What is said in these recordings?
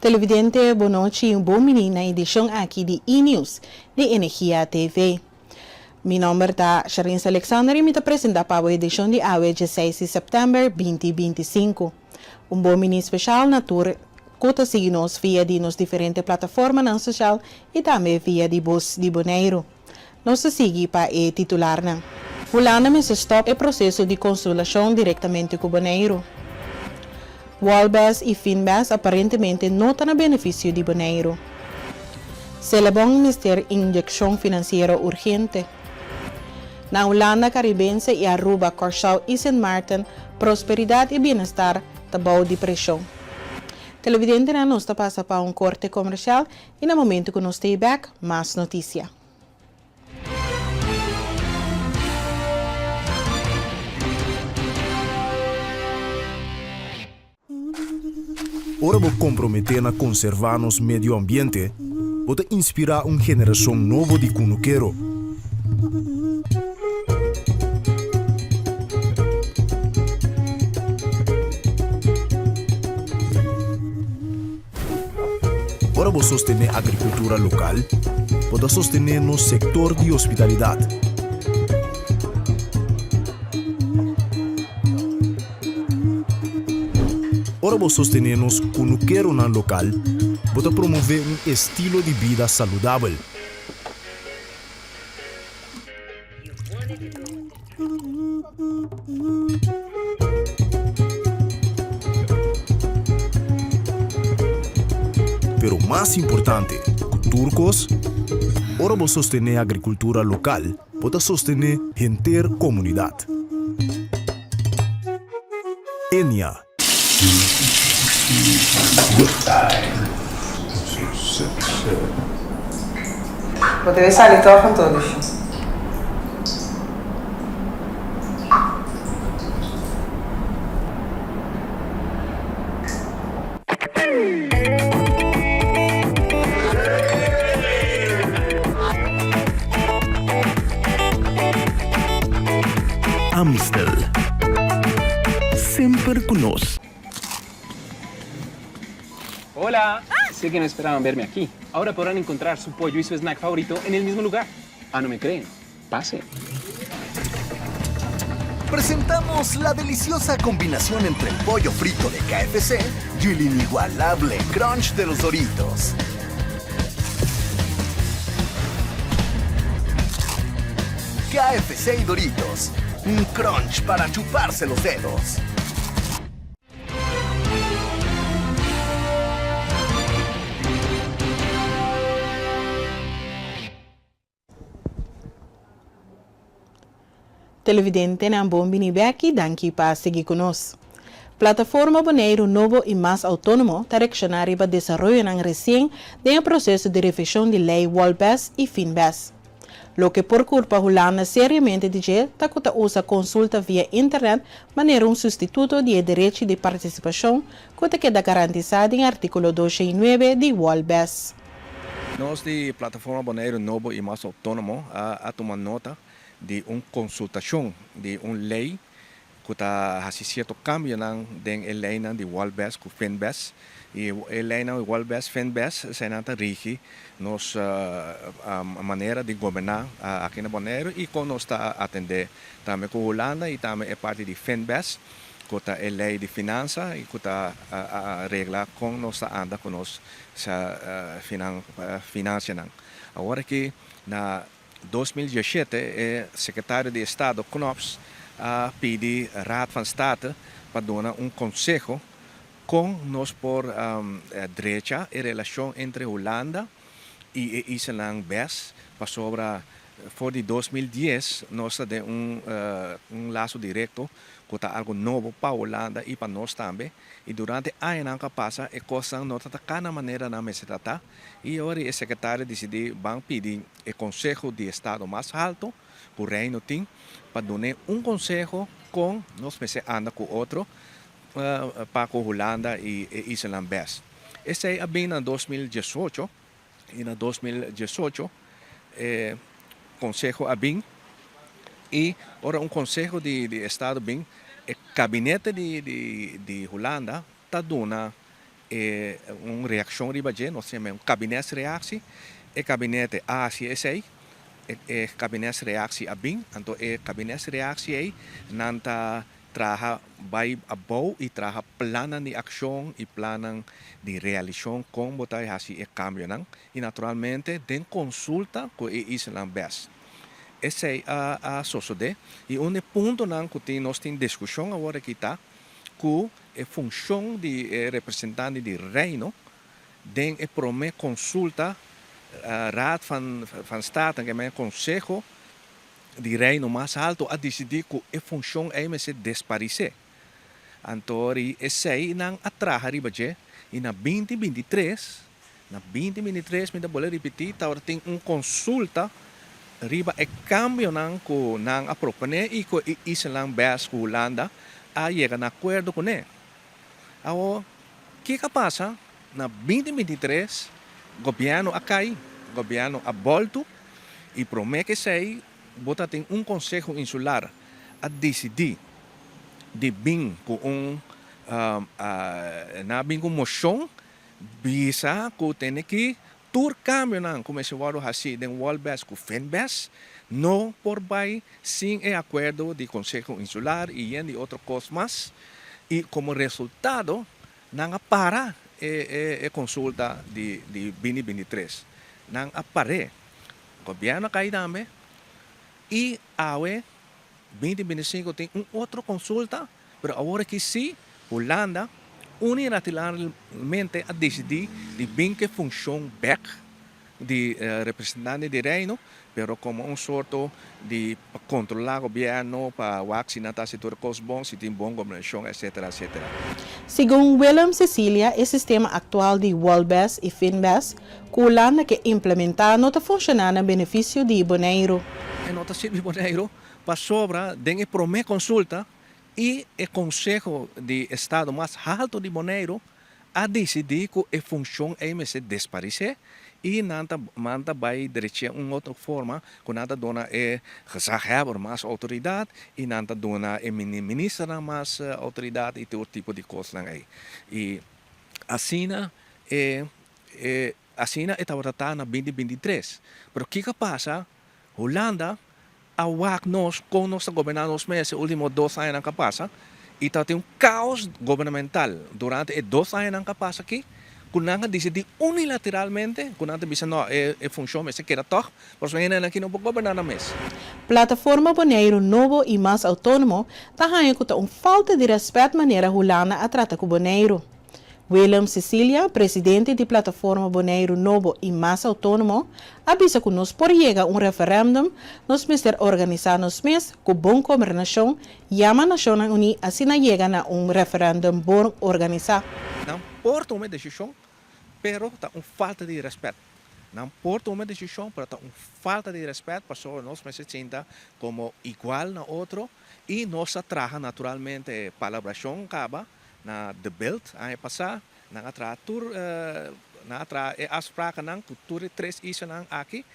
Televidente, bon nochi y un bon bini na edicion aki di E-News di Energia TV. Mi nomber ta Sharins Alexander y mi ta presenta pa bo edicion di awe djeseis di september binti 25. Un bon bini special na tur cu ta sigui nos via di nos diferente plataformanan social y tambe via di Bos di Boneiru. Nos ta sigui pa e titularnan. Hulanda mester stòp e proseso di konsulashon direktamente ku Boneiru. Walbes i Finbes aparentemente no ta na benefisio di Boneiru. Selebon mester inyekshon finansiero urgente. Na Hulanda Karibense i Aruba, Kòrsou i Sint Maarten prosperidat i bienestar ta bou di preshon. Televidentenan nos ta pasa pa un korte komersial I na momento ku nos ta e bek, mas notisia. Ora bo komprometé na konservá nos medio ambiente, bo ta inspirá un generashon nobo di kunukero. Ora bo sostené agrikultura lokal, bo ta sostené nos sektor di hospitalidat. Ora bo sostené nos kunukeronan lokal, bo ta promové un estilo di bida saludabel. Pero mas importante ku tur kos, ora bo sostené agrikultura lokal, bo ta sostené henter komunidat. Enia. Bo debe sali tòg anto, Lushi. Amstel. Semper cu nos. Hola! Sé que no esperaban verme aquí. Ahora podrán encontrar su pollo y su snack favorito en el mismo lugar. Ah, no me creen? Pase. Presentamos la deliciosa combinación entre el pollo frito de KFC y el inigualable crunch de los Doritos. KFC y Doritos, un crunch para chuparse los dedos. Televidentenan bon bini bek i danki pa sigui ku nos. Plataforma Boneiru Nobo i Mas Outónomo ta reakshoná riba desaroyonan resien den e proseso di revishon di lei Wolbes i Finbes. Loke por kulpa Hulanda seriamente di dje ta ku ta usa konsulta via internet manera un sustituto di e derechi di partisipashon ku ta keda garantisá den artíkulo 209 di Wolbes. Nos di Plataforma Boneiru Nobo i Mas Outónomo a tuma nota di un konsultashon di un lei ku ta hasi sierto kambionan den e leinan di Walbes ku Finbes. I e leinan di Walbes, Finbes eseinan ta rigi nos manera di goberná aki na Boneiru i kon nos ta atendé tambe ku Hulanda i tambe e parti di Finbes ku ta e lei di finansa i ku ta regla kon nos ta anda ku nos finansianan. Awor aki na 2017 e sekretario di Estado Knops a pidi Raad van State pa duna un konseho kon nos por drecha e relashon entre Hulanda i e islanan bes pasobra for di 2010 nos ta den un laso direkto ku ta algu nobo pa Hulanda i pa nos tambe. I durante añanan ku a pasa e kosnan no ta ta kana manera nan mester ta ta i ora e sekretario disidí ban pidi e konseho di estado mas halto ku Reino tin pa dun'é un konseho kon nos mester anda ku otro pa ku Hulanda i e islanan bes. Esei a bin na 2018 i na 2018 e konseho a bin i ora un konseho di estado bin e kabinete di Hulanda ta duna. e un reakshon riba dje, nos ta yama un kabinetsreactie. E kabinete a hasi esei, e kabinetsreactie a bin, anto e kabinetsreactie ei nan ta traha bai abou i traha plannan di akshon i plannan di realishon kon bo ta hasi e kambionan i naturalmente den konsulta ku e islanan bes. Esei a a sosodé i un di e puntonan ku tin nos tin diskushon awor aki ta ku e funshon di e representante di Reino den e promé konsulta Raad van van Staten, ke men Konseho di Reino mas haltu a disidí ku e funshon ei mester desparisé. Anto ri esei nan a traha riba dje i na 2023, na 2023 mi ta bolbe ripití, tabata tin un konsulta riba e kambionan ku nan a proponé i ku e islanan bes ku Hulanda a yega na akuerdo kuné. Awor, kiko a pasa? Na 2023 gobièrnu a kai, gobièrnu a bòltu i promé ku esei bo ta tin un konseho insular a disidí di bin ku un nan a bin ku un moshon bisa ku tene ki tur kambionan ku mester wòrdu hasí den Wolbes ku Finbes no por bai sin e akuerdo di konseho insular i yen di otro kos mas i komo resultado Nan a para e konsulta di 2023. Nan a par'é. Gobièrnu a kai tambe i awe 2025 tin un otro konsulta, pero awor aki sí Hulanda unilateralmente a disidí di bin ku e funshon bèk di representante di Reino, pero como un sorto di pa controla gobierno, pa wak si nan ta haci tur cos bon, si tin bon gobernacion, etcetera, etcetera. Segun Willem Cecilia e sistema aktual di Wolbes i Finbes ku Hulanda ke implementá no ta funshoná na benefisio di Boneiru. E no ta sirbi Boneiru pasobra den e promé konsulta i e konseho di estado mas haltu di Boneiru a disidí ku e funshon ei mester desparisé i nan ta manda bai drechié un otro forma ku nan ta duna e gezaghebber mas outoridat i nan ta duna e ministernan mas outoridat i tur tipo di kosnan ei. I asina e e asina e tabata ta na 2023. Pero kiko a pasa? Hulanda a wak nos kon nos ta goberná nos mes e último dos añanan ku a pasa i tabatin un kaos gobernamental durante e dos añanan ku a pasa aki ku nan a disidí unilateralmente ku nan ta bisa no e funshon mester keda tòg pasobra hendenan aki no por goberná nan mes. Plataforma Boneiru Nobo i Mas Outónomo ta haña ku ta un falta di rèspèt manera Hulanda a trata ku Boneiru. Willem Cecilia, presidente di Plataforma Boneiru Nobo i Mas Outónomo, a bisa ku nos por yega un referèndum, nos mester organisá nos mes ku bon gobernashon, yama Nashonnan Uní asina yega na un referèndum bon organisá. Nan por tuma e desishon, pero ta un falta di rèspèt. Nan por tuma e desishon, pero ta un falta di rèspèt pasobra nos mester sinta komo igual na otro i nos a traha naturalmente palabrashon kaba. Na De Bilt aña pasá nan a traha tur nan a traha e afsprakennan ku tur e tres islanan aki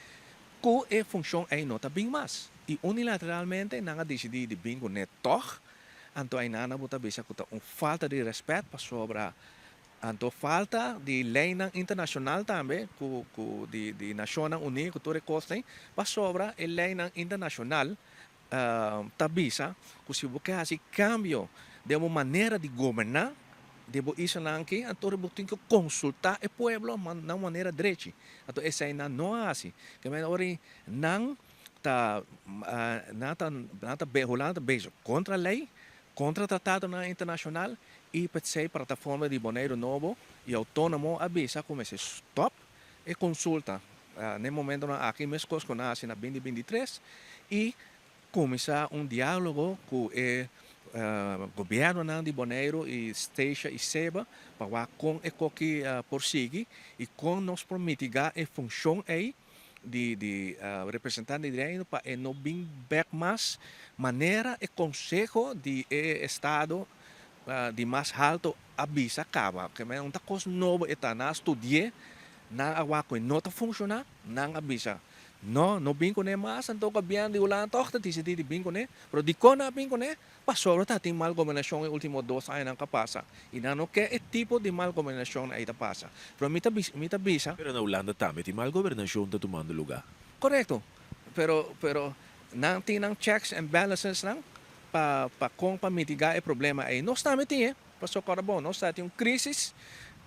ku e funshon ei no ta bin mas i unilateralmente nan a disidí di bin kuné tòg anto einan nan bo ta bisa ku ta un falta di rèspèt pasobra anto falta di leinan internashonal tambe ku ku di di Nashonnan Uní ku tur e kosnan pasobra e leinan internashonal ta bisa ku si bo ke hasi kambio den bo manera di goberná den bo islanan aki, anto bo tin ku konsultá e pueblo na un manera drechi. Anto esei nan no a hasi. Ke manera ora nan ta nan ta nan ta Hulanda ta bezig kontra lei, kontra tratadonan internashonal i p'esei Plataforma di Boneiru Nobo i Outónomo a bisa ku mester stòp e konsulta na e momentonan aki meskos ku nan a hasi na 2023 i kuminsá un diálogo ku e gobièrnunan di Boneiru i Statia i Seba pa wak kon e koki por sigui i kon nos por mitigá e funshon ei di di representante di Reino pa e no bin bèk mas manera e konseho di e estado di mas halto a bisa kaba. Ke men un ta kos nobo e ta. Nan a studi'é, nan a wak ku e no ta funshoná, nan a bisa. No, no bin kuné mas, anto gobièrnu di Hulanda tòg ta disidí di bin kuné. Pero dikon nan a bin kuné? Pasobra ta tin mal gobernashon e último dos añanan ku a pasa i nan no ke e tipo di mal gobernashon ei ta pasa. Pero mi ta mi ta bisa. Pero na Hulanda tambe tin mal gobernashon ta tumando lugá. Korekto. Pero pero nan tin nan checks and balances nan pa pa kon pa mitigá e problema ei. Nos tambe tin e. Pasobra kòrda bon, nos ta tin un krísis.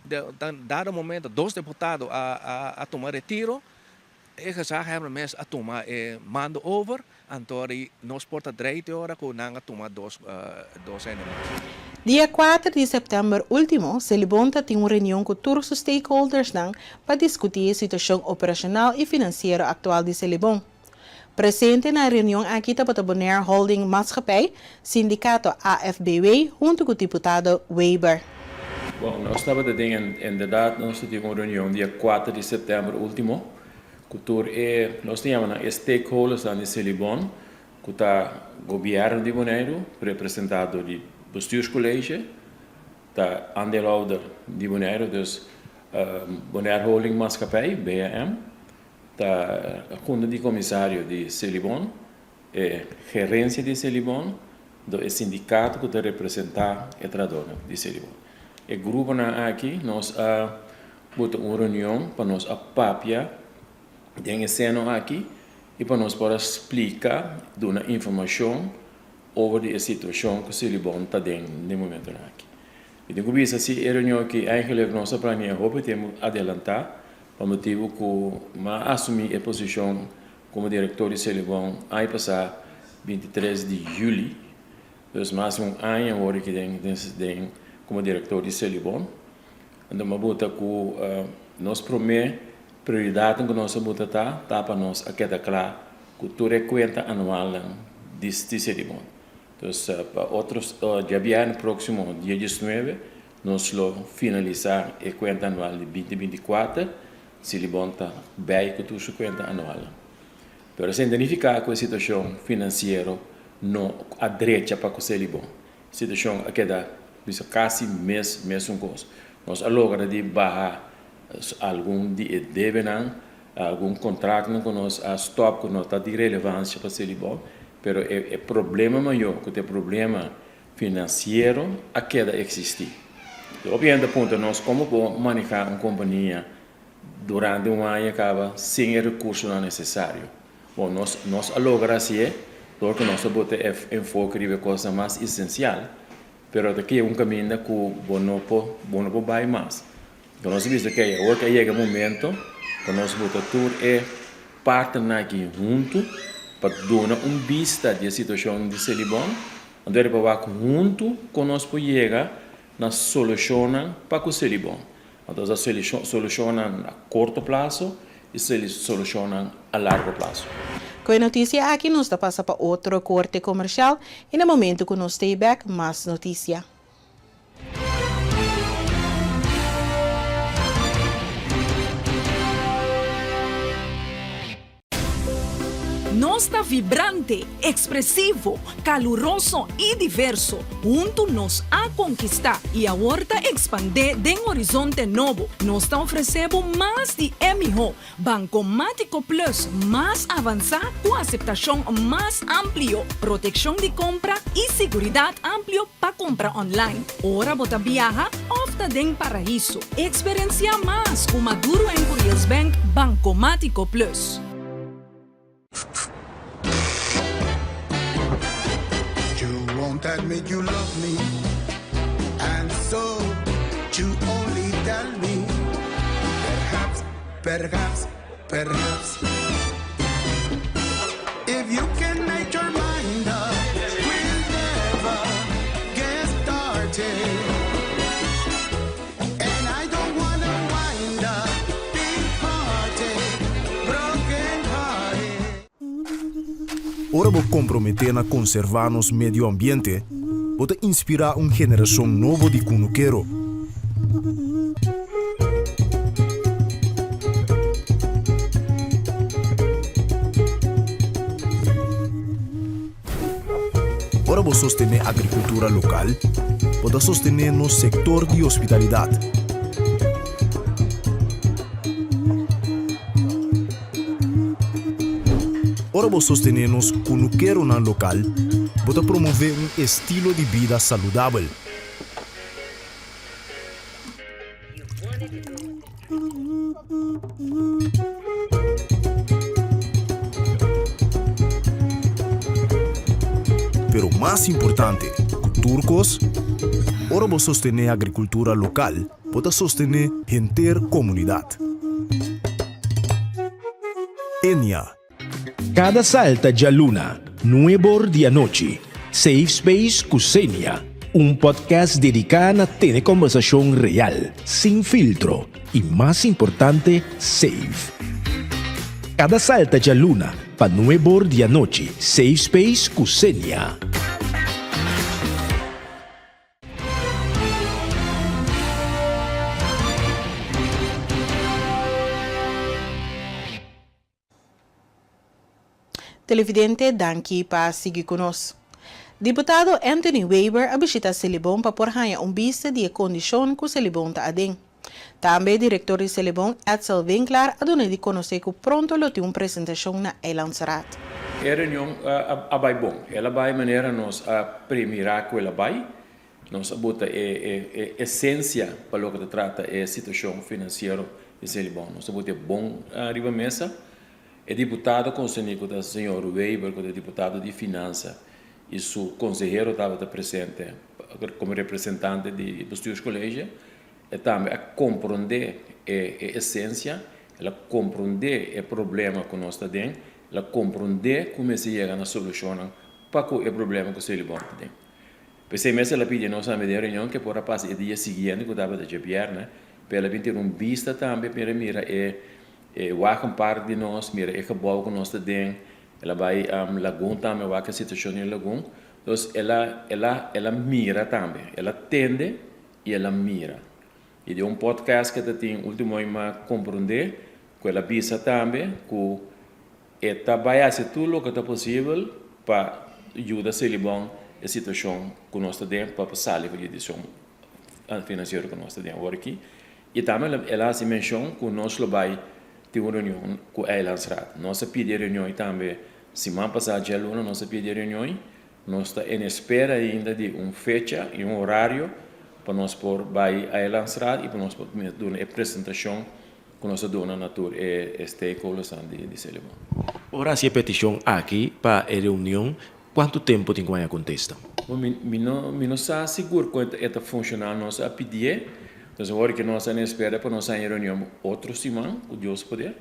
De dado momento dos diputado a a a tuma retiro. E gezaghebber mes a tuma e mando over, anto di nos por ta drei te ora ku nan a tuma dos dos hende mas. Dia kuater di sèptèmber último, Selibon ta tin un reunion ku tur su stakeholdersnan pa diskutí e situashon operashonal i finansiero aktual di Selibon. Presente na e reunion aki tabata Bonaire Holding Maatschappij, sindikato AFBW huntu ku diputado Weber. Bon, nos tabata den inderdaad nos ta tin un reunion dia kuater di september ultimo ku tur e nos ta yama nan e stakeholdersnan di Selibon ku ta gobièrnu di Boneiru representá dor di bestuurscollege, ta aandeelhouder di Boneiru dus Bonaire Holding Maatschappij, BHM, ta hunta di komisario di Selibon. E gerencia di Selibon do e sindicato cu ta representa e trahadornan di Selibon. E gruponan aki nos a buta un reunion pa nos a papia den e seno aki y pa nos por a splica, duna informacion over di e situacion cu Selibon ta den den momentonan aki. Mi tin cu bisa si e reunion aki eigenlijk nos a planea hopi tempo adelanta pa motibo cu m'a asumi e posicion Komo direktor di Selibon aña pasá 23 di yüli, dus mas di un aña awor aki den den komo direktor di Selibon. Anto mi a buta ku nos promé prioridatnan ku nos a buta ta ta pa nos a keda kla ku tur e kuenta anualnan di di Selibon. Dus pa otro djabièrnè próksimo dia diesnuebe nos lo finalisá e kuenta anual di binti 24. Silibon ta bij ku tur su kuenta anual. Pero esei no ta nifiká ku e situashon finansiero no a drecha pa ku Selibon. Situashon a keda bisa kasi mes mesun kos. Nos a logra di baha algun di e debenan, algun kontraktnan ku nos a stòp ku no ta di relevansia pa Selibon, pero e problema mayor ku ta e problema Finansiero a keda eksistí. E hopi hende a puntra nos komo por manehá un kompania durante un aña kaba sin e rekursonan nesesario. Bon, nos nos a logra hasié dor ku nos a bota e enfoke riba e kosnan mas esensial, pero ta keda un kaminda ku bo no por bo no por bai mas. Enton nos a bisa ke awor ke a yega e momento pa nos bota tur e partnernan aki huntu pa duna un bista di e situashon di Selibon. Anto e pa wak huntu kon nos por yega na solushonnan pa ku Selibon. Anto sa solushonnan a korto plaso i solushonnan a largo plaso. Ku e notisia aki nos ta pasa pa otro korte komershal i na momentu ku nos stay bek mas notisia. Nos ta vibrante, ekspresivo, kaluroso i diverso. Huntu nos a konkistá i awor ta ekspandé den horizonte nobo. Nos ta ofresé bo mas di e mihó. Bankomátiko Plus mas avansá ku aseptashon mas amplio, protekshon di kompra i siguridat amplio pa kumpra online, ora bo ta biaha òf ta den paraiso. Eksperensiá mas ku Maduro en Curiels Bank Bankomátiko Plus. You won't admit you love me And so you only tell me Perhaps, perhaps, perhaps If you can make your mind up We'll never get started And I don't wanna wind up Big party, broken hearted Ora bo komprometé na konservá nos medio ambiente, bo ta inspirá un generashon nobo di kunukero. Ora bo sostené agrikultura lokal, bo ta sostené nos sektor di hospitalidat. Ora bo sostené nos kunukeronan lokal, bo ta promové un estilo di bida saludabel. Pero mas importante ku tur kos, ora bo sostené agrikultura lokal, bo ta sostené henter komunidat. Enia. Kada salta djaluna, nuebor di anochi, Safe Space ku Xenia, un podcast dediká na tene kòmbersashon real, sin filtro i mas importante, safe. Kada salta djaluna pa nuebor di anochi, Safe Space ku Xenia. Televidente danki pa sigui ku nos. Diputado Anthony Wever a bishita Selibon pa por haña un bista di e kondishon ku Selibon ta aden. Tambe direktor di Selibon Edsel Winklaar a duna di konosé ku pronto lo tin un presentashon na Eilandsraad. E reunion a bai bon. El a bai manera nos a premirá ku el a bai. Nos a bota e esensia pa loke ta trata e situashon finansiero di Selibon. Nos a bota e bon riba mesa. E diputado konserní ku ta señor Wever ku ta diputado di finansa i su konsehero tabata presente komo representante di bestuurscollege. E tambe a komprondé e esensia, el a komprondé e problema ku nos ta den, el a komprondé ku mester yega na solushonnan pa ku e problema ku Selibon ta den. P'esei mes el a pidi nos tambe den reunion ke por a pasa e dia siguiente ku tabata djabièrnè, p'e el a bin tene un bista tambe mira mira e e wagenpark di nos, mira e gebou ku nos ta den, el a bai Lagun tambe wak e situashon den Lagun. Dus el a el a el a mira tambe, el a tende i el a mira. I den un podcast ke ta tin ultimo mi a komprondé ku el a bisa tambe ku E ta bai hasi tur loke ta posibel pa yuda Selibon e situashon ku nos ta den pa sali for di e situashon finansiero ku nos ta den awor aki. I tambe el a hasi menshon ku nos lo bai tin un reunion ku Eilandsraad. Nos a pidi e reunion ei tambe siman pasá djaluna nos a pidi e reunion ei. Nos ta en espera ainda di un fecha i un orario pa nos por bai Eilandsraad i pa nos por duna e presentashon Ku nos a duna na tur e stakeholdersnan di Selibon. Ora hasi e petishon aki pa e reunion, kuantu tempu tin ku haña kontesta? Bon, mi no mi no sa sigur kon e ta funshoná. Nos a pidié, entonces awor ke nos ta na espera pa nos haña e reunion otro siman, ku Dios poder.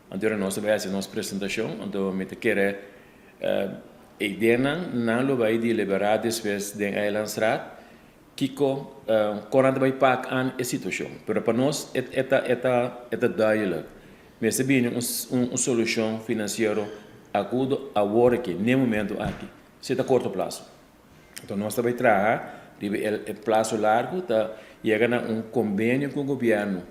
Anto ora nos ta bai hasi nos presentashon, anto mi ta kere e ideanan nan lo bai deliberá despues den Eilandsraad. Kiko kon nan ta bai pak an e situashon. Pero pa nos e ta e ta e ta duidelijk. Mester bini un un solushon finansiero agudo awor aki, n'e momento aki. Si ta korto plaso. Enton nos ta bai traha riba e e plaso largu ta yega na un kombenio ku gobièrnu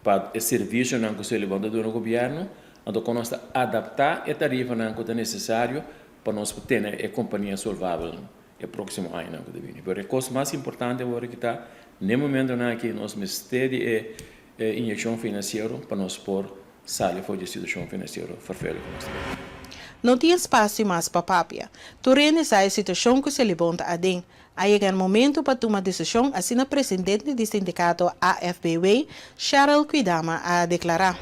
pa e servisionan ku Selibon ta duna gobièrnu, anto kon nos ta adaptá e tarifanan ku ta nesesario pa nos por tene e kompania solvabel. E próksimo añanan ku ta bini. Pero e kos mas importante awor aki ta, n'e momentonan aki nos mester di e inyekshon finansiero pa nos por sali for di e situashon finansiero ferfelu ku nos ta den. No tin espasio mas pa papia. Tur hende sa e situashon ku Selibon ta aden. A yega e momento pa tuma desishon, asina presidente di sindikato AFBW, Sheryl Kwidama a deklará.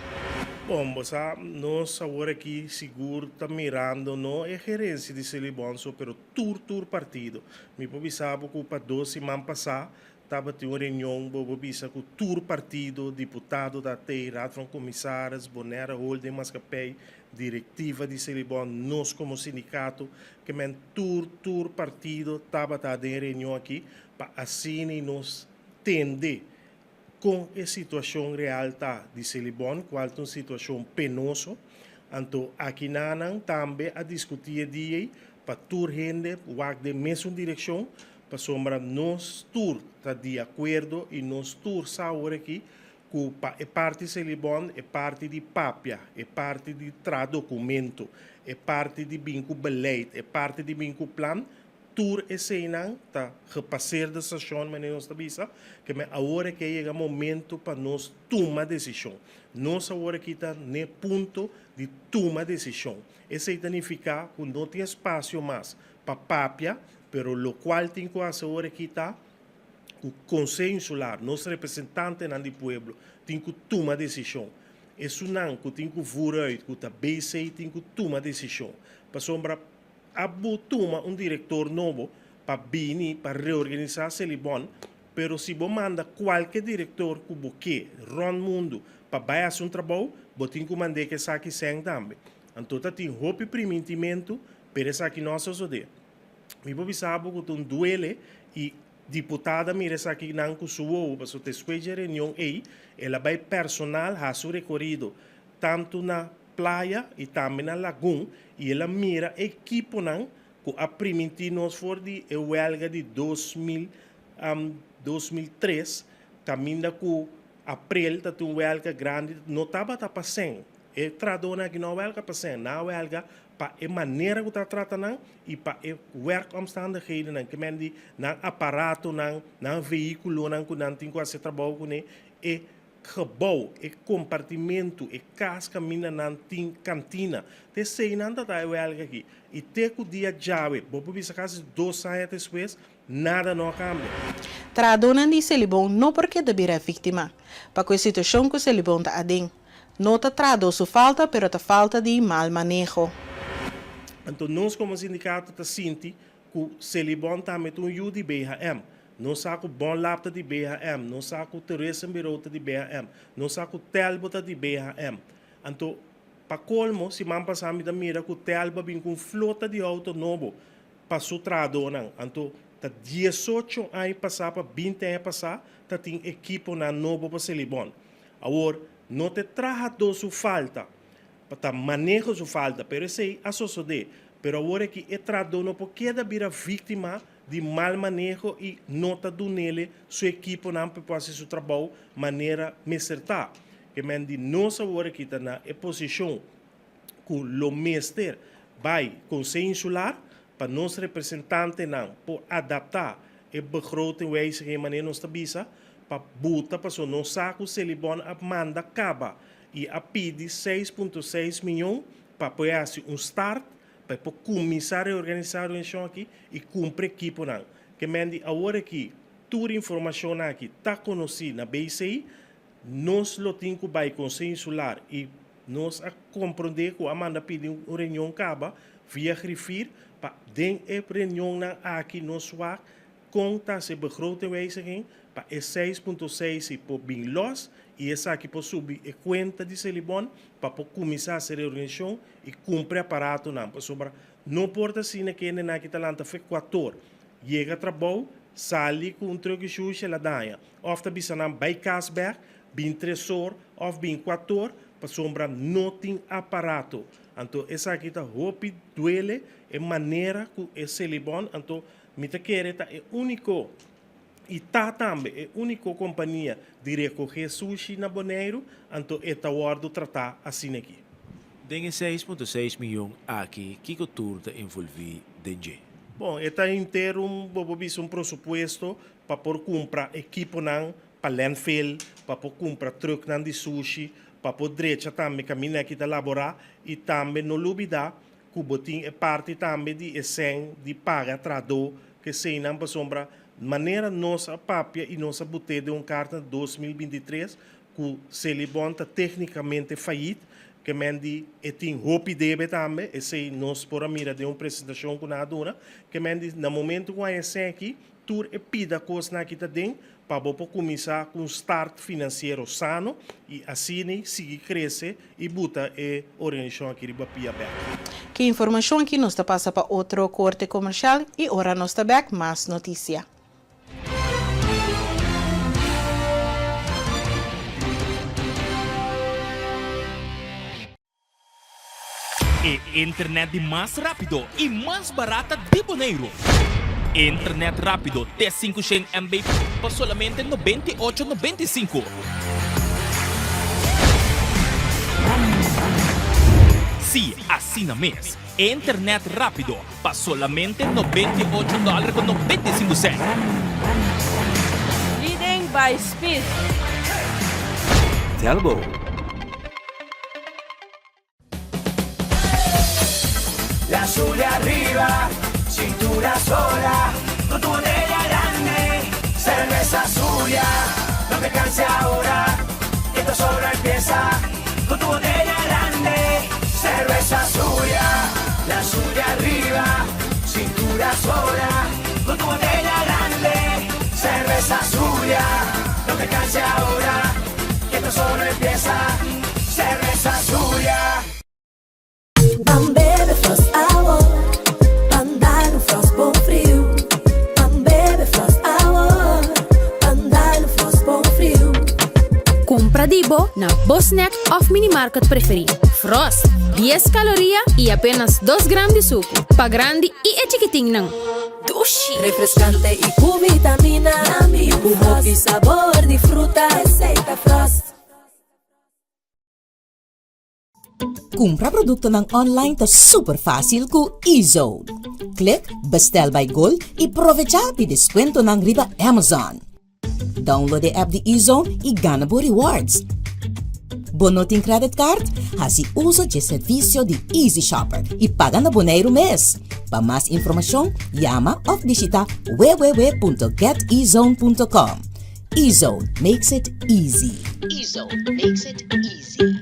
Bon, bo sa, nos awor aki sigur ta mirando no e gerensia di Selibon so, pero tur tur partido. Mi por bisa bo ku pa dos siman pasá tabatin un reunion bo por bisa ku tur partido, diputado ta tei, Raad van Commissaris, Bonaire Holding Maatschappij, direktiva di Selibon, nos komo sindikato, ke men tur tur partido tabata den e reunion aki pa asina nos tende Kon e situashon real ta di Selibon, kual ta un situashon penoso. Anto akinanan tambe a diskutí e dia ei pa tur hende wak den mesun direkshon, pasobra nos tur ta di akuerdo i nos tur sa awor aki ku pa e parti Selibon, e parti di papia, e parti di traha dokumento, e parti di bin ku beleid, e parti di bin ku plan, Tur eseinan ta gepasseerde station manera nos ta bisa, ke men awor ke yega momento pa nos tuma desishon. Nos awor aki ta n'e punto di tuma desishon. Esei ta nifiká ku no tin espasio mas pa papia, pero lokual tin ku hasi awor aki ta ku Konseho Insular, nos representantenan di pueblo, tin ku tuma desishon. Esunnan ku tin ku vooruit, ku ta BC tin ku tuma desishon. Pasobra A bo tuma un direktor nobo pa bini pa reorganisá Selibon, pero si bo manda kualke direktor ku bo ke rònt mundu pa bai hasi un trabou, bo tin ku mand'é ku esaki sèn tambe. Anto ta tin hopi primintimentu, pero esaki no a sosodé. Mi por bisa bo ku ta un duele i diputada mira esakinan ku su wowo, pasobra despues dje reunion ei el a bai personal hasi un rekorido tantu na playa i tambe na lagun i el a mira e ekiponan ku a primintí nos for di e wèlga di 2000, 2003 kaminda ku aprel ta tin un wèlga grandi no tabata pa sèn. E trahadónan aki no a wèlga pa sèn, nan a wèlga pa e manera ku ta trata nan i pa e werkomstandighedennan, ke men di nan aparatonan, nan vehíkulonan ku nan tin ku hasi trabou kuné, e Gebou, e kompartimentu, e kas kaminda nan tin kantina. Te esei nan ta ta e wèlga aki. I te ku dia djawe, bo por bisa kasi dos aña despues, nada no a kambia. Trahadónan di Selibon no por keda bira víktima pa ku e situashon ku Selibon ta aden. No ta trahadó su falta pero ta falta di mal maneho. Anto nos komo sindikato ta sinti ku Selibon tambe ta un yu di BHM. Nos sa ku Bonlab ta di BHM, nos sa ku Toerismbureau ta di BHM, nos sa ku Telbo ta di BHM. Anto, pa kolmo, siman pasá mi ta mira ku Telbo a bin ku un flota di outo nobo pa su trahadónan. Anto, ta diesocho aña pasá pa binti aña pasá ta tin ekiponan nobo pa Selibon. Awor, no ta e trahadó su falta, pa ta maneho su falta, pero esei a sosodé. Pero awor aki e trahadó no por keda bira víktima di mal maneho y no ta dunele su ekiponan pa e por haci su trabou manera mester ta. Ke men di nos awor aki ta na e posicion cu lo mester bay Conseho Insular pa nos representantenan por adapta e begrotingwijziging manera nos ta bisa pa buta pasobra nos sa cu Selibon a manda caba y a pidi 6.6 miyon pa por haci un start Pa e por kuminsá reorganisá e organisashon aki i kumpra ekiponan. Ke men di awor aki tur informashonnan aki ta konosí na BC, nos lo tin ku bai Konseho Insular i nos a komprondé ku a manda pidi un reunion kaba via grifir pa den e reunionnan aki nos wak Kon ta hasi begrotingwijziging pa e 6.6 si por bin los i esaki por subi e kuenta di Selibon pa por kuminsá hasi reorganisashon i kumpra e aparatonan pasobra no por ta asina kendenan aki ta lanta fe kuator yega trabou sali ku un truck di shushi el a daña òf ta bisa nan bai kas bèk bin tres or òf bin kuator pasobra no tin aparato anto esaki ta hopi duele e manera ku e Selibon anto Mi ta kere ta e úniko i ta tambe e úniko kompania di rekohé sushi na Boneiru, anto e ta wòrdu tratá asin'aki. Den e 6.6 miyon aki kiko tur ta envolví den dje? Bon, e ta henter un, bo por bisa un prosupuesto pa por kumpra ekiponan pa landfill, pa por kumpra trùknan di sushi, pa por drecha tambe kaminda aki ta laborá i tambe no lubidá ku bo tin e parti tambe di e sèn di paga trahadó ku eseinan pasobra manera nos a papia i nos a bot'é den un karta na 2023 ku Selibon ta téknikamente fayit ke men di e tin hopi debe tambe esei nos por a mira den un presentashon ku nan a duna ke men di na momento ku haña e sèn aki Tur e pida kosnan aki ta den pa bo por kuminsá ku un start finansiero sano i asini sigui krese i buta e organisashon aki riba pia bèk. Ki informashon aki nos ta pasa pa otro korte komershal i ora nos ta bèk mas notisia. E internet di mas rápido i mas barata di Boneiru. Internet rápido te 500 MB pa solamente 98 95. Sí, asina mes. Internet rápido pa solamente 98 dòler ku 95 sènt. Leading by speed. Telbo. La Zulia arriba, cintura sola, con tu botella grande, cerveza Zulia, no te canses ahora, que esto solo empieza, con tu botella grande, cerveza Zulia, la Zulia arriba, cintura sola, con tu botella grande, cerveza Zulia, no te canses ahora, que esto solo empieza, cerveza Zulia. Ban bebe Frost awor, ban dal un Frost bon friu. Ban bebe Frost awor, ban dal un Frost bon friu. Kumpra di bo na bo snack òf minimarket preferí. Frost, dies kaloria i apenas dos gram di suku. Pa grandi i e chikitinnan. Dushi! Refreskante i ku vitamina. Ku hopi sabor di fruta. Esei ta Frost. Kumpra produktonan online ta super fásil ku eZone. Klik Bestel by Gold i provechá di deskuentonan riba Amazon. Download e app di eZone i gana bo rewards. Bo no tin credit card? Hasi uso dje servisio di Easy Shopper i paga na Boneiru mes. Pa mas informashon, yama òf bishitá www.getezone.com. Ezone makes it easy. Ezone makes it easy.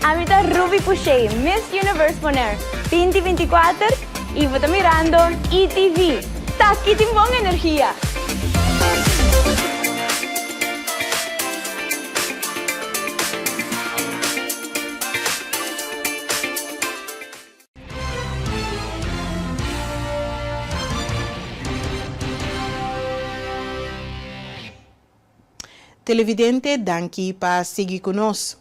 Ami ta Ruby Pouchet, Miss Universe Bonaire 2024 y bo ta mirando ETV. T'aki tin bon energia! Televidente danki pa sigui ku nos.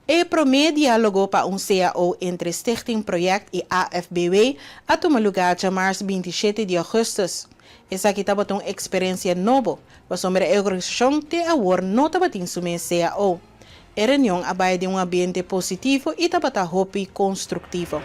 E promé diálogo pa un cao entre Stichting Project i AFBW a tuma lugá djamars 27 di ougùstùs. Esaki tabata un eksperensia nobo, pasobra e organisashon te awor no tabatin su mes cao. E reunion a bai den un ambiente positivo i tabata hopi konstruktivo.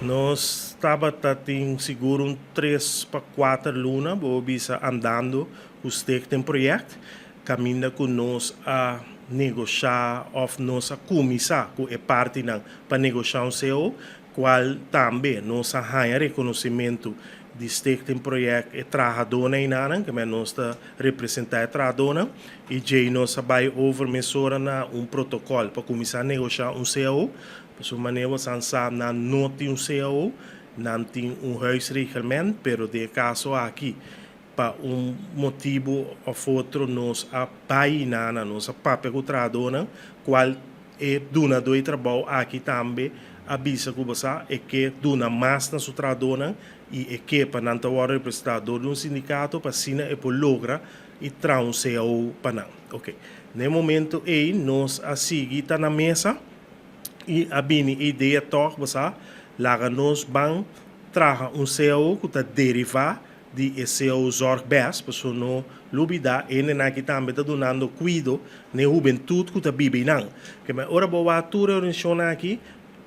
Nos tabata tin sigur un tres pa kuater luna, bo bisa, andando ku Stichting Project. Kaminda ku nos a negoshá òf nos a kuminsá ku e partinan pa negoshá un cao, kual tambe nos a haña rekonosimentu di Stichting Project e trahadónan einanan, ke men nos ta representá e trahadónan, i djei nos a bai over mesora na un protokòl pa kuminsá negoshá un cao. Pasobra manera bo san sa nan no tin un cao, nan tin un huisreglement, pero den e kaso aki Pa un motibu of otro nos a bai na nan, nos a papia ku trahadónan, kual e dunadó di trabou aki tambe a bisa ku bo sa e ke duna mas na su trahadónan i e ke pa nan ta wòrdu representá dor di un sindikato pa asina e por logra i traha un cao pa nan. Oke, na e momento ei nos a sigui ta na mesa i a bini e idea tòg bo sa laga nos ban traha un cao ku ta derivá di e cao Zorg Best, pasobra no lubida hendenan aki tambe ta dunando kuido na e hubentut ku ta biba einan. Ke men ora bo wak tur e organisashonnan aki,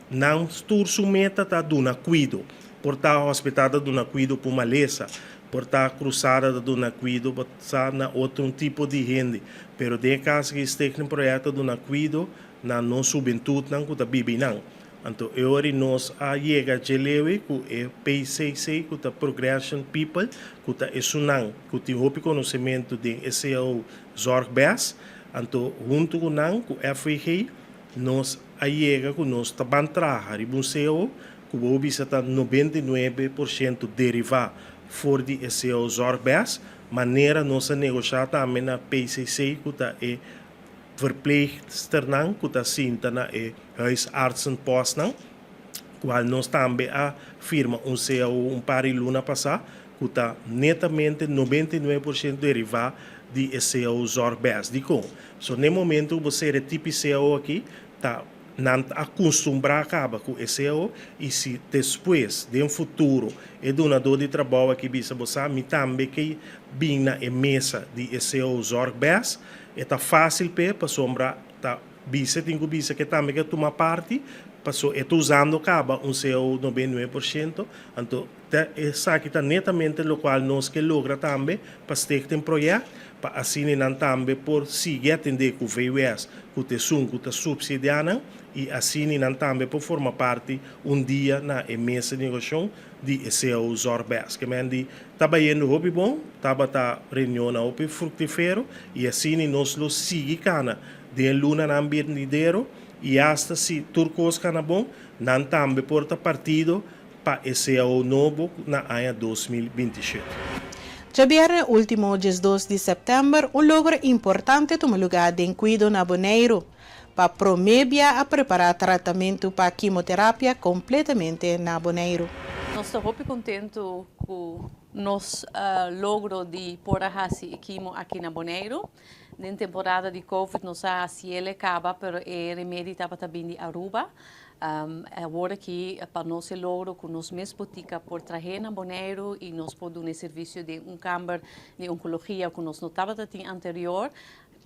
nan tur su meta ta duna kuido. Por ta hospital ta duna kuido pa un malesa, por ta Krusada ta duna kuido pa sa na otro un tipo di hende, pero den e kaso aki Stichting Project ta duna kuido na nos hubentutnan ku ta biba einan. Anto e ora nos a yega dje lewe ku e PCC ku ta Progression People ku ta esunnan ku tin hopi konosementu den e cao Zorgbest. Anto huntu ku nan ku FWG nos a yega ku nos ta ban traha riba un cao ku bo bisa ta 99% derivá for di e cao Zorgbest manera nos a negoshá tambe na PCC ku ta e Verpleegsternan ku ta sinta na e huisartsenpostnan, kual nos tambe a firma un cao un par di luna pasá, ku ta netamente 99% derivá di e cao Zorgbest. Dikon? So n'e momento ku bo sera e tipi cao aki, ta. Nan ta akustumbrá kaba ku e cao i si despues, den futuro, e dunadó di trabou aki bisa bo sa mi tambe ke bin na e mesa di e cao Zorgbest, e ta fásil p'e pasobra ta bisa tin ku bisa ke tambe ke tuma parti paso e ta usando kaba un cao 99%, anto ta esaki ta netamente lokual nos ke logra tambe pa Stichting Project pa asina nan tambe por sigui atendé ku VWS ku ta esun ku ta supsidiá nan i asina nan tambe por forma parti un dia na e mesa di negoshon di e cao Zorgbest. Ke men di ta bayendo hopi bon, tabata reunionnan hopi fruktifero i asina nos lo sigui kana den lunanan benidero i asta si tur kos kana bon, nan tambe por ta partido pa e cao nobo na aña 2027. Djabièrnè último 12 di sèptèmber un logro importante tuma lugá den kuido na Boneiru. Pa promé bia a prepará tratamentu pa kimoterapia kompletamente na Boneiru. Nos ta hopi kontentu ku nos logro di por a hasi e kimo aki na Boneiru. Den temporada di Covid nos a hasiel e kaba pero e remedi tabata bin di Aruba. Awor aki pa nos e logro ku nos mes botika por trahe na Boneiru i nos por duna e servisio den un kamber di onkologia ku nos no tabata tin anterior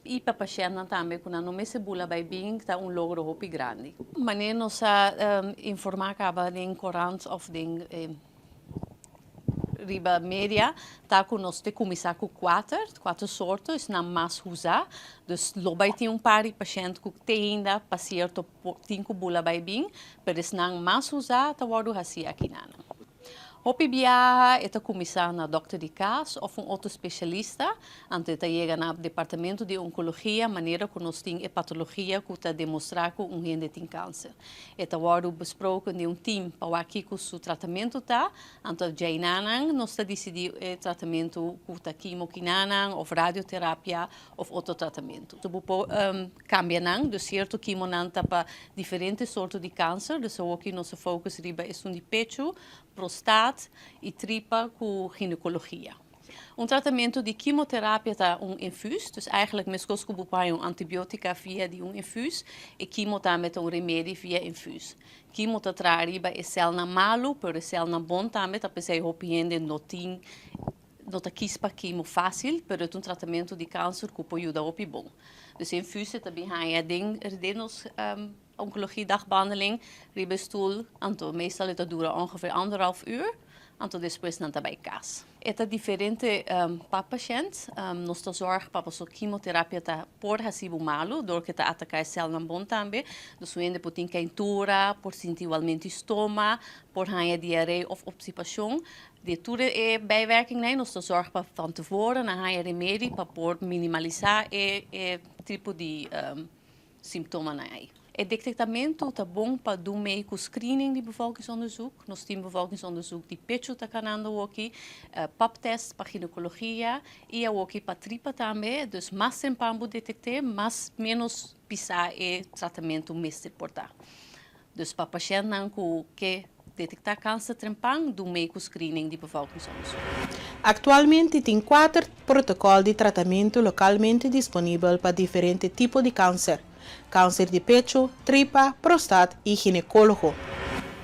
i pa pashèntnan tambe ku nan no mester bula bai bin ta un logro hopi grandi. Manera nos a informá kaba den korant òf den riba media ta ku nos te kuminsá ku kuater, kuater sorto, esnan mas usá. Dus lo bai tin un par di pashènt ku te ainda pa sierto tin ku bula bai bin, pero esnan mas usá ta wòrdu hasí akinanan. Hopi biaha e ta kuminsá na dòkter di kas òf un otro spesialista, anto e ta yega na departamento di onkologia manera ku nos tin e patologia ku ta demostrá ku un hende tin kanser. E ta wòrdu besproken den un tim pa wak kiko su tratamentu ta, anto djainanan nos ta disidí e tratamentu ku ta kimo-kinanan òf radioterapia òf otro tratamentu. Bo por kambia nan, dus sierto kimonan ta pa diferente sorto di kanser, dus awoki nos a focus riba esun di pechu, prostaat i tripa ku ginekologia. Un tratamentu di kimoterapia ta un infuus, dus eigenlijk meskos ku bo por haña un antibiotika via di un infuus, e kimo tambe ta un remedi via infuus. Kimo ta traha riba e sèlnan malu, pero e sèlnan bon tambe, ta p'esei hopi hende no tin no ta kis pa kimo fásil, pero e ta un tratamentu di kanser ku por yuda hopi bon. Dus e infuus e ta bin haña den den nos onkologie dagbehandeling riba e stul, anto meestal e ta dura ongeveer anderhalf uur, anto despues nan ta bai kas. E ta diferente pa pashènt. Nos ta zòrg pa pasobra kimoterapia ta por hasi bo malu dor ku e ta ataká e sèlnan bon tambe. Dus un hende por tin keintura, por sinti igualmente stoma, por haña diaré òf opstipashon. Di tur e bijwerkingnan nos ta zòrg pa van tevoren nan haña remedi pa por minimalisá e e tipo di simptomanan ei. E detektamentu ta bon pa dun mei ku screening di bevolkingsonderzoek. Nos tin bevolkingsonderzoek di pechu ta kanando awoki, paptest pa ginekologia i awoki pa tripa tambe. Dus mas tempan bo detekt'é, mas ménos pisá e tratamentu mester por ta. Dus pa pashèntnan ku ke detektá kanser trempan, dun mei ku screening di bevolkingsonderzoek. Aktualmente tin kuater protokòl di tratamentu lokalmente disponibel pa diferente tipo di kanser, kanser di pechu, tripa, prostat i ginekólogo.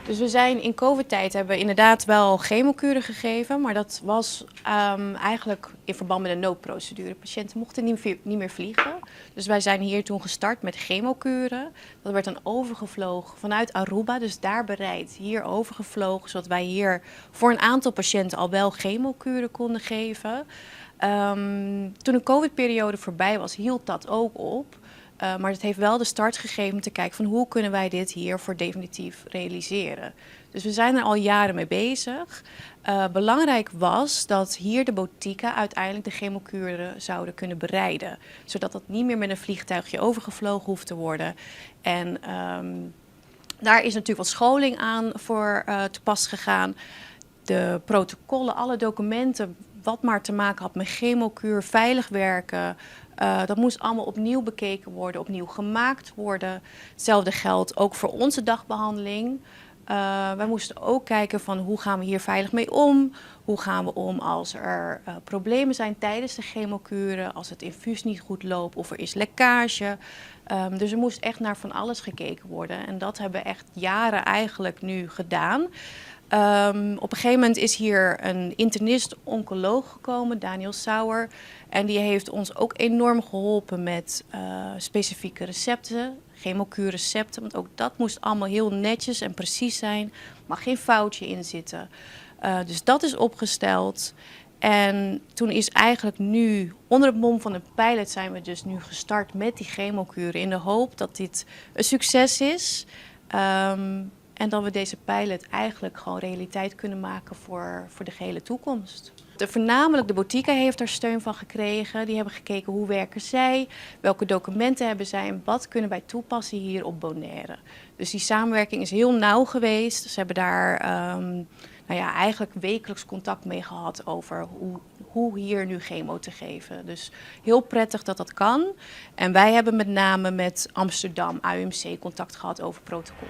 Dus we zijn in COVID-tijd hebben we inderdaad wel chemokuren gegeven, maar dat was um, eigenlijk in verband met een noodprocedure. Patiënten mochten niet, niet meer vliegen. Dus wij zijn hier toen gestart met chemokuren. Dat werd dan overgevlogen vanuit Aruba, dus daar bereid, hier overgevlogen, zodat wij hier voor een aantal patiënten al wel chemokuren konden geven. Um, toen de COVID-periode voorbij was, hield dat ook op. Uh, maar het heeft wel de start gegeven om te kijken van hoe kunnen wij dit hier voor definitief realiseren. Dus we zijn er al jaren mee bezig. Uh, belangrijk was dat hier de botika uiteindelijk de chemokuren zouden kunnen bereiden. Zodat dat niet meer met een vliegtuigje overgevlogen hoeft te worden. En um, daar is natuurlijk wat scholing aan voor uh, te pas gegaan. De protocollen, alle documenten, wat maar te maken had met chemokuur, veilig werken. Uh, dat moest allemaal opnieuw bekeken worden, opnieuw gemaakt worden. Hetzelfde geldt ook voor onze dagbehandeling. Wij moesten ook kijken van hoe gaan we hier veilig mee om? Hoe gaan we om als er problemen zijn tijdens de chemokuren, als het infuus niet goed loopt of er is lekkage. Dus er moest echt naar van alles gekeken worden. En dat hebben we echt jaren eigenlijk nu gedaan. Op een gegeven moment is hier een internist-oncoloog gekomen, Daniel Sauer. En die heeft ons ook enorm geholpen met specifieke recepten, chemokuurrecepten. Want ook dat moest allemaal heel netjes en precies zijn. Mag geen foutje in zitten. Dus dat is opgesteld. En toen is eigenlijk nu, onder het mom van de pilot, zijn we dus nu gestart met die chemokuren. In de hoop dat dit een succes is. En dat we deze pilot eigenlijk gewoon realiteit kunnen maken voor de gehele toekomst. Voornamelijk de Botica heeft daar steun van gekregen. Die hebben gekeken hoe werken zij, welke documenten hebben zij en wat kunnen wij toepassen hier op Bonaire. Dus die samenwerking is heel nauw geweest. Ze hebben daar eigenlijk wekelijks contact mee gehad over hoe hier nu chemo te geven. Dus heel prettig dat dat kan. En wij hebben met name met Amsterdam AUMC contact gehad over protocol.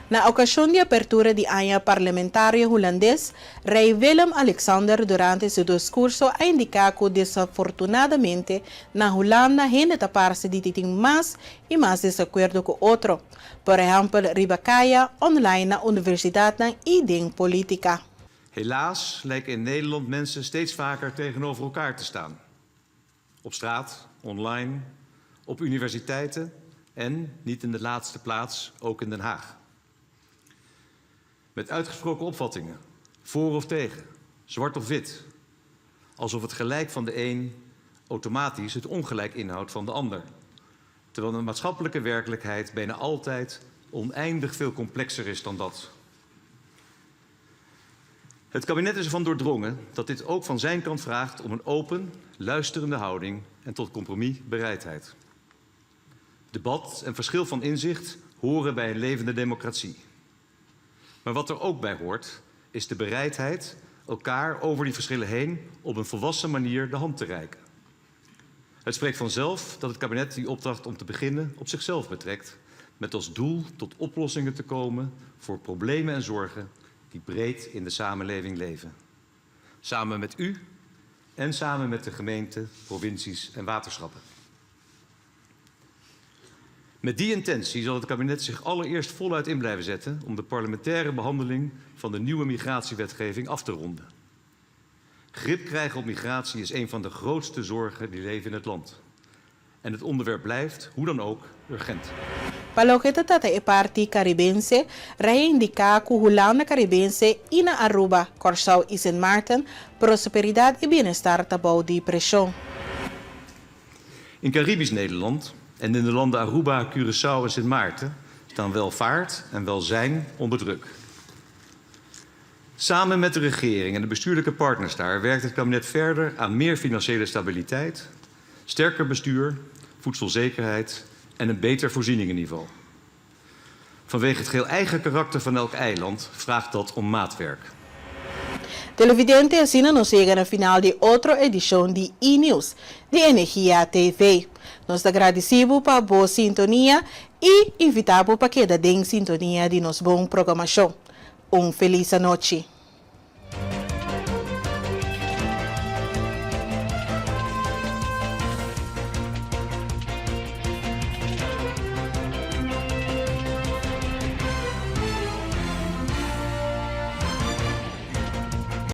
Na okashon di apertura di Aña Parlamentario Hulandes, Rei Willem Alexander durante su diskurso a indiká ku desafortunadamente na Hulanda hende ta parse di tin mas i mas desakuerdo ku otro, por ehèmpel riba kaya, online na universidatnan i den polítika. Helaas lijken in Nederland mensen steeds vaker tegenover elkaar te staan. Op straat, online, op universiteiten en, niet in de laatste plaats, ook in Den Haag. Met uitgesproken opvattingen, voor of tegen, zwart of wit. Alsof het gelijk van de een automatisch het ongelijk inhoudt van de ander. Terwijl de maatschappelijke werkelijkheid bijna altijd oneindig veel complexer is dan dat. Het kabinet is ervan doordrongen dat dit ook van zijn kant vraagt om een open, luisterende houding en tot compromisbereidheid. Debat en verschil van inzicht horen bij een levende democratie. Maar wat er ook bij hoort, is de bereidheid elkaar over die verschillen heen op een volwassen manier de hand te reiken. Het spreekt vanzelf dat het kabinet die opdracht om te beginnen op zichzelf betrekt, met als doel tot oplossingen te komen voor problemen en zorgen die breed in de samenleving leven. Samen met u en samen met de gemeenten, provincies en waterschappen. Met die intentie zal het kabinet zich allereerst voluit in blijven zetten om de parlementaire behandeling van de nieuwe migratiewetgeving af te ronden. Grip krijgen op migratie is een van de grootste zorgen die leven in het land. En het onderwerp blijft, hoe dan ook, urgent. Pa loke ta trata e parti Karibense, Rei a indiká ku Hulanda Karibense i na Aruba, Kòrsou i Sint Maarten prosperidat i bienestar ta bou di preshon. In Caribisch Nederland en in de landen Aruba, Curaçao en Sint Maarten staan welvaart en welzijn onder druk. Samen met de regering en de bestuurlijke partners daar werkt het kabinet verder aan meer financiële stabiliteit, sterker bestuur, voedselzekerheid en een beter voorzieningenniveau. Vanwege het geheel eigen karakter van elk eiland vraagt dat om maatwerk. Televidente asina nos yega na final di otro edishon di E-News di Energia TV. Nos ta gradisí bo pa bo sintonia i invitá bo pa keda den sintonia di nos bon programashon. Un felis anochi.